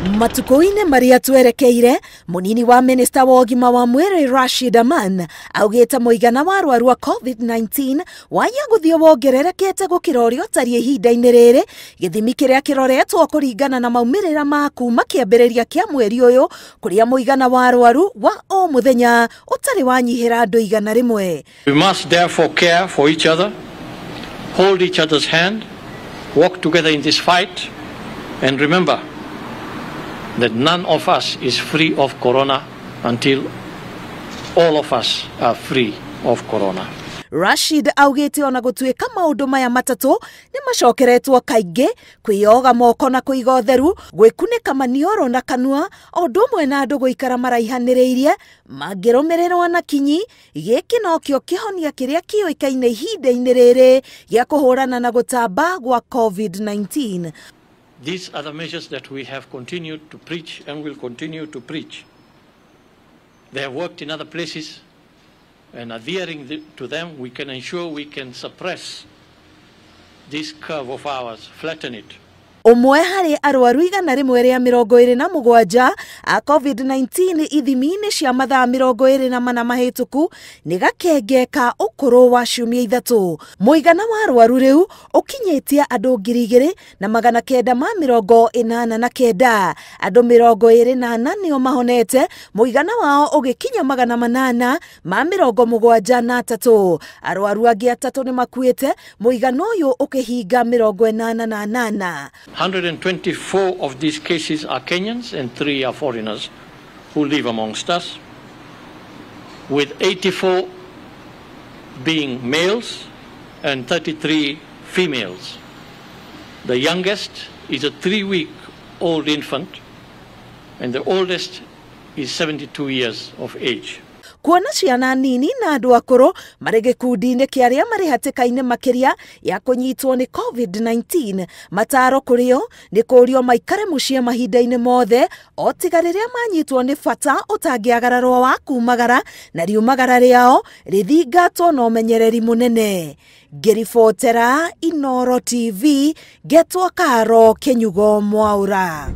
Matukũ-inĩ marĩa twerekeire, mũnini wa minista wa ũgima wa mwĩrĩ Rashid Aman augĩte mũigana wa arwaru a COVID-19 waya gũthiĩ wongererekete gũkĩra ũrĩa ũtariĩ ihinda-inĩ rĩrĩ, gĩthimi kĩrĩa kĩroretwo kũringana na maumĩrĩra ma kuma kĩambĩrĩria kĩa mweri ũyũ, kũrĩa mũigana wa arwaru wa o mũthenya ũtarĩ wanyihĩra andũ 100. We must therefore care for each other, hold each other's hand, walk together in this fight, and remember that none of us is free of corona until all of us are free of corona. Rashid augĩte ona gũtuĩka maũndũ maya matatũ nĩ macokeretwo kaingĩ, kwĩyoga moko na kũiga ũtheru, gwĩkunĩka maniũrũ na kanua, o ũndũ ũmwe na andũ gũikara maraihanĩrĩirie, mangĩrũmĩrĩrwo na kinyi, gĩkĩ nokĩo kĩhonia kĩrĩa kĩũĩkaine ihinda-inĩ rĩrĩ gĩa kũhũrana na gũtamba gwa COVID-19. These are the measures that we have continued to preach and will continue to preach. They have worked in other places, and adhering to them, we can ensure we can suppress this curve of ours, flatten it. Ũmwe harĩ arwaru 127 a COVID-19 ithimi-inĩ cia mathaa 24 mahĩtũku nĩ gakenge ka ũkũrũ wa ciumia 3. Mũigana wa arwaru rĩu ũkinyĩtie andũ 2989. Andũ 24 nĩo mahonete, mũigana wao ũgĩkinya 873. Arwaru angĩ 3 nĩ makuĩte, mũigana ũyũ ũkĩhinga 88. 124 of these cases are Kenyans and 3 are foreigners who live amongst us, with 84 being males and 33 females. The youngest is a 3-week-old infant and the oldest is 72 years of age. Kuona ciana nini na andũ akũrũ marĩ gĩkundi-inĩ kĩa arĩa marĩ hatĩka-inĩ makĩria ya kũnyitwo nĩ COVID-19, mataro kũrĩo nĩ kũũrio maikare mũciĩ mahinda-inĩ mothe o tiga rĩrĩa manyitwo nĩ bata ũtangĩagararwo wa kumagara na riumagara rĩao rĩthingatwo na ũmenyereri mũnene. Ngĩribotera Inooro TV, ngetwo Karo Kĩnyugo Mwaura.